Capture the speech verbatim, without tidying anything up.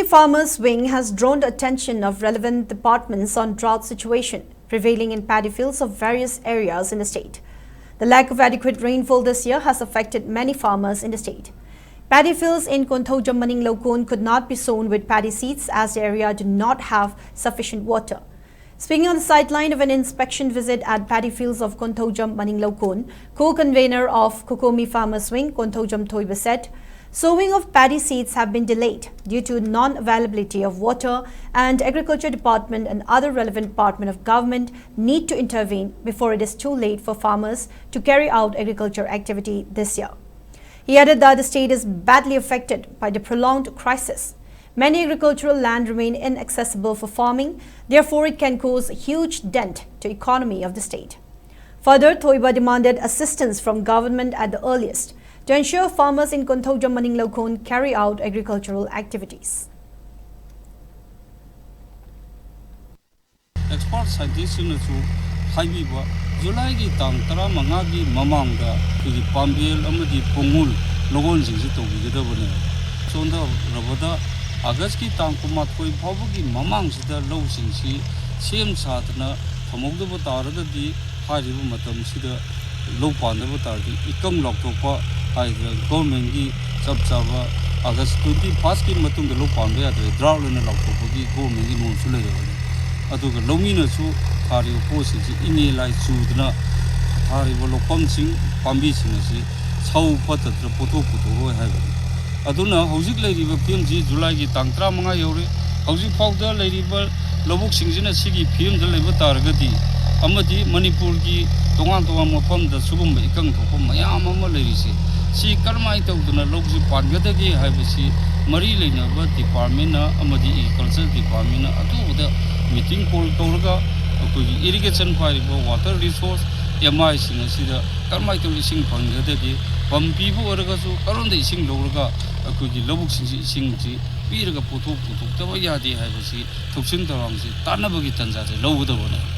Farmers Wing has drawn the attention of relevant departments on drought situation prevailing in paddy fields of various areas in the state. The lack of adequate rainfall this year has affected many farmers in the state. Paddy fields in Konthoujam Maninglokon could not be sown with paddy seeds as the area do not have sufficient water. Speaking on the sideline of an inspection visit at paddy fields of Konthoujam Maninglokon, co-convener of Kokomi Farmers Wing, Konthoujam Thoiba, said, sowing of paddy seeds have been delayed due to non-availability of water, and Agriculture Department and other relevant department of government need to intervene before it is too late for farmers to carry out agriculture activity this year. He added that the state is badly affected by the prolonged crisis. Many agricultural land remain inaccessible for farming, therefore it can cause a huge dent to economy of the state. Further, Thoiba demanded assistance from government at the earliest to ensure farmers in Konthoujam Maninglokon carry out agricultural activities. Expert ꯁꯥꯏꯟꯇꯤꯁꯁꯤꯡꯅꯁꯨ ꯍꯥꯏꯕꯤꯕ, ꯖꯨꯂꯥꯏꯒꯤ ꯇꯥꯡ ꯇꯔꯥꯃꯉꯥꯒꯤ ꯃꯃꯥꯡꯗ ꯑꯩꯈꯣꯏꯒꯤ ꯄꯥꯝꯕꯦꯜ ꯑꯃꯗꯤ ꯄꯣꯡꯉꯨꯜ ꯂꯧꯍꯣꯟꯁꯤꯡꯁꯤ ꯇꯧꯕꯤꯒꯗꯕꯅꯦꯕ꯫ ꯁꯣꯟꯊꯔꯕꯗ ꯑꯥꯒꯁꯀꯤ ꯇꯥꯡ ꯀꯨꯟꯃꯥꯊꯣꯏ ꯐꯥꯎꯕꯒꯤ ꯃꯃꯥꯡꯁꯤꯗ ꯂꯧꯁꯤꯡꯁꯤ ꯁꯦꯝ ꯁꯥꯗꯅ ꯊꯝꯍꯧꯗꯕ ꯇꯥꯔꯒꯗꯤ ꯍꯥꯏꯔꯤꯕ ꯃꯇꯝꯁꯤꯗ ꯂꯧ ꯄꯥꯟꯗꯕ ꯇꯥꯔꯗꯤ ꯏꯀꯪ ꯂꯥꯎꯊꯣꯛꯄ ꯍꯥꯏꯗꯅ ꯒꯣꯔꯃꯦꯟꯒꯤ ꯆꯞ ꯆꯥꯕ ꯑꯥꯒꯁ ꯇ꯭ꯋꯦꯟꯇꯤ ꯐꯥꯔꯁꯀꯤ ꯃꯇꯨꯡꯗ ꯂꯧ ꯄꯥꯟꯕ ꯌꯥꯗ꯭ꯔꯦ, ꯗ꯭ꯔꯥꯎꯠ ꯑꯣꯏꯅ ꯂꯥꯎꯊꯣꯛꯄꯒꯤ ꯒꯣꯔꯃꯦꯟꯒꯤ ꯅꯣꯝꯁꯨ ꯂꯩꯔꯕꯅꯤ꯫ ꯑꯗꯨꯒ ꯂꯧꯃꯤꯅꯁꯨ ꯊꯥꯔꯤꯕ ꯄꯣꯠꯁꯤꯡꯁꯤ ꯏꯉꯦ ꯂꯥꯏ ꯆꯨꯗꯅ ꯊꯥꯔꯤꯕ ꯂꯧꯐꯝꯁꯤꯡ, ꯄꯥꯝꯕꯤꯁꯤꯡ ꯑꯁꯤ ꯁꯧ ꯐꯠꯇꯗꯅ ꯄꯣꯠꯊꯣꯛ ꯄꯨꯊꯣꯛꯂꯣꯏ ꯍꯥꯏꯕꯅꯤ꯫ ꯑꯗꯨꯅ ꯍꯧꯖꯤꯛ ꯂꯩꯔꯤꯕ ꯐꯤꯕꯝꯁꯤ ꯖꯨꯂꯥꯏꯒꯤ ꯇꯥꯡ ꯇꯔꯥꯃꯉꯥ ꯌꯧꯔꯦ꯫ ꯍꯧꯖꯤꯛ ꯐꯥꯎꯗ ꯂꯩꯔꯤꯕ ꯂꯧꯕꯨꯛꯁꯤꯡꯁꯤꯅ ꯁꯤꯒꯤ ꯐꯤꯕꯝꯗ ꯂꯩꯕ ꯇꯥꯔꯒꯗꯤ, ꯑꯃꯗꯤ ꯃꯅꯤꯄꯨꯔꯒꯤ ꯇꯣꯉꯥꯟ ꯇꯣꯉꯥꯟꯕ ꯃꯐꯝꯗ ꯁꯤꯒꯨꯝꯕ ꯏꯀꯪ ꯊꯣꯛꯄ ꯃꯌꯥꯝ ꯑꯃ ꯂꯩꯔꯤꯁꯤ, ꯁꯤ ꯀꯔꯝꯍꯥꯏꯅ ꯇꯧꯗꯅ ꯂꯧꯁꯤ ꯄꯥꯟꯒꯗꯒꯦ ꯍꯥꯏꯕꯁꯤ ꯃꯔꯤ ꯂꯩꯅꯕ ꯗꯤꯄꯥꯔꯠꯃꯦꯟꯅ ꯑꯃꯗꯤ ꯑꯦꯒ꯭ꯔꯤꯀꯜꯆꯔ ꯗꯤꯄꯥꯔꯠꯃꯦꯟꯅ ꯑꯊꯨꯕꯗ ꯃꯤꯇꯤꯡ ꯀꯣꯜ ꯇꯧꯔꯒ ꯑꯩꯈꯣꯏꯒꯤ ꯏꯔꯤꯒꯦꯁꯟ ꯄꯥꯏꯔꯤꯕ ꯋꯥꯇꯔ ꯔꯤꯁꯣꯔꯁ ꯑꯦꯝ ꯑꯥꯏꯁꯤꯡ ꯑꯁꯤꯗ ꯀꯔꯝꯍꯥꯏꯅ ꯇꯧꯔꯒ ꯏꯁꯤꯡ ꯐꯪꯒꯗꯒꯦ, ꯄꯝ ꯄꯤꯕ ꯑꯣꯏꯔꯒꯁꯨ ꯀꯔꯣꯝꯗ ꯏꯁꯤꯡ ꯂꯧꯔꯒ ꯑꯩꯈꯣꯏꯒꯤ ꯂꯧꯕꯨꯛꯁꯤꯡꯁꯤ ꯏꯁꯤꯡꯁꯤ ꯄꯤꯔꯒ ꯄꯣꯠꯊꯣꯛ ꯄꯨꯊꯣꯛꯇꯕ ꯌꯥꯗꯦ ꯍꯥꯏꯕꯁꯤ ꯊꯣꯛꯁꯤꯟ ꯊꯧꯔꯥꯡꯁꯤ ꯇꯥꯟꯅꯕꯒꯤ ꯇꯥꯟꯖꯥꯁꯦ ꯂꯧꯒꯗꯕꯅꯦ꯫